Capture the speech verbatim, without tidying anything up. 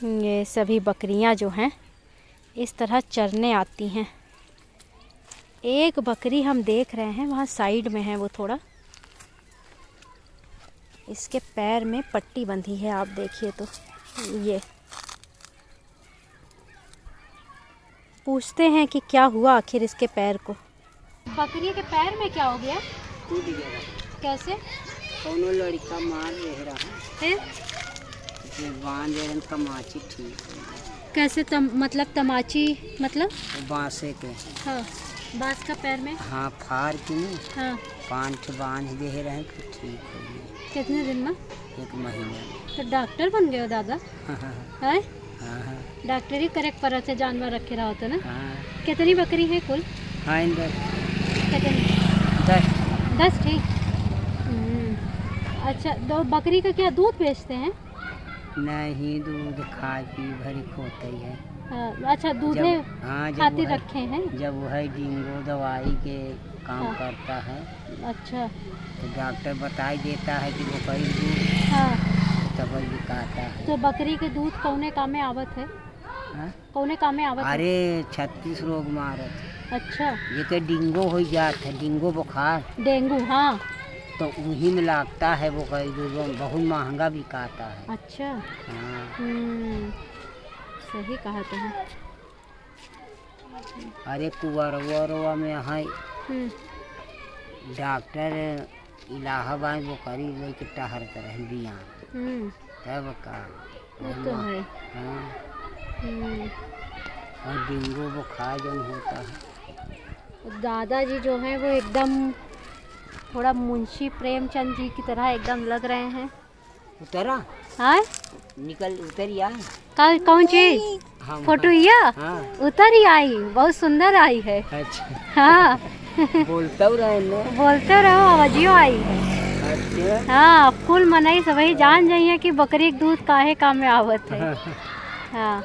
ये सभी बकरियां जो हैं, इस तरह चरने आती हैं। एक बकरी हम देख रहे हैं, वहाँ side में है वो थोड़ा, इसके पैर में पट्टी बंधी है, आप देखिए तो। ये पूछते हैं कि क्या हुआ आखिर इसके पैर को। बकरी के पैर में क्या हो गया? टूट गया। कैसे? कौनो लड़का मार रहे रहा। फिर? जे बांध रहे तमाची ठीक हो गया। कैसे तम-, मतलब तमाची, मतलब? वो बांसे के। हाँ, बांस का पैर में? हाँ, फार के नहीं। हाँ। पांच ठो बांध दे रहे तो ठीक हो गया। कितने दिन में? एक महीना में। तो डॉक्टर बन गए हो दादा? हैं? हाँ, हाँ। डॉक्टरी करे के पड़त है, जानवर रखे रहो तो ना। हाँ। कितनी बकरी है कुल? हाँ, इन दस। कितनी? दस। दस ठीक। हम्म। अच्छा, तो बकरी का क्या दूध बेचते हैं? नहीं, दूध खाए पी भरी खोते ही है। हाँ, अच्छा, दूध जब, है हाँ, जब खातिर वह, रखे हैं? जब वह डिंगो दवाई के काम हाँ। करता है। अच्छा। तो डॉक्टर बताई देता है कि वो कई दूध हाँ। तब बिकाता है। तो बकरी के दूध कौने काम में आवत है? हाँ? कौने काम में आवत है? अरे, छत्तीस रोग मारत है। अच्छा। जेके डिंगो हो जात है, डिंगो बुखार। डेंगू, हाँ। तो उही में लागता है वो कई दूध, बहुत महंगा बिकाता है। अच्छा। हाँ। हम्म, सही कहा तुम। अरे कुआरवा में है हम्म। डॉक्टर इलाहाबाद वो करी लेके टहरत रही बियान। हम्म। तब का? वो तो है। हाँ। हम्म। और डेंगू बुखार जौन होता है। दादाजी जो हैं वो एकदम थोड़ा मुंशी प्रेमचंद जी की तरह एकदम लग रहे हैं। उतरा? हाँ? निकल, उतर या। कौन, कौन चीज? हम फोटो या? हाँ। उतर ही आई, बहुत सुंदर आई है। अच्छा। हाँ। बोलते रहे ना। बोलते रहो, आवाजियो आई है। अच्छा। हाँ, अब कुल मनई सबही जान जाइए कि बकरी के दूध काहे काम में आवत है। हाँ। हाँ।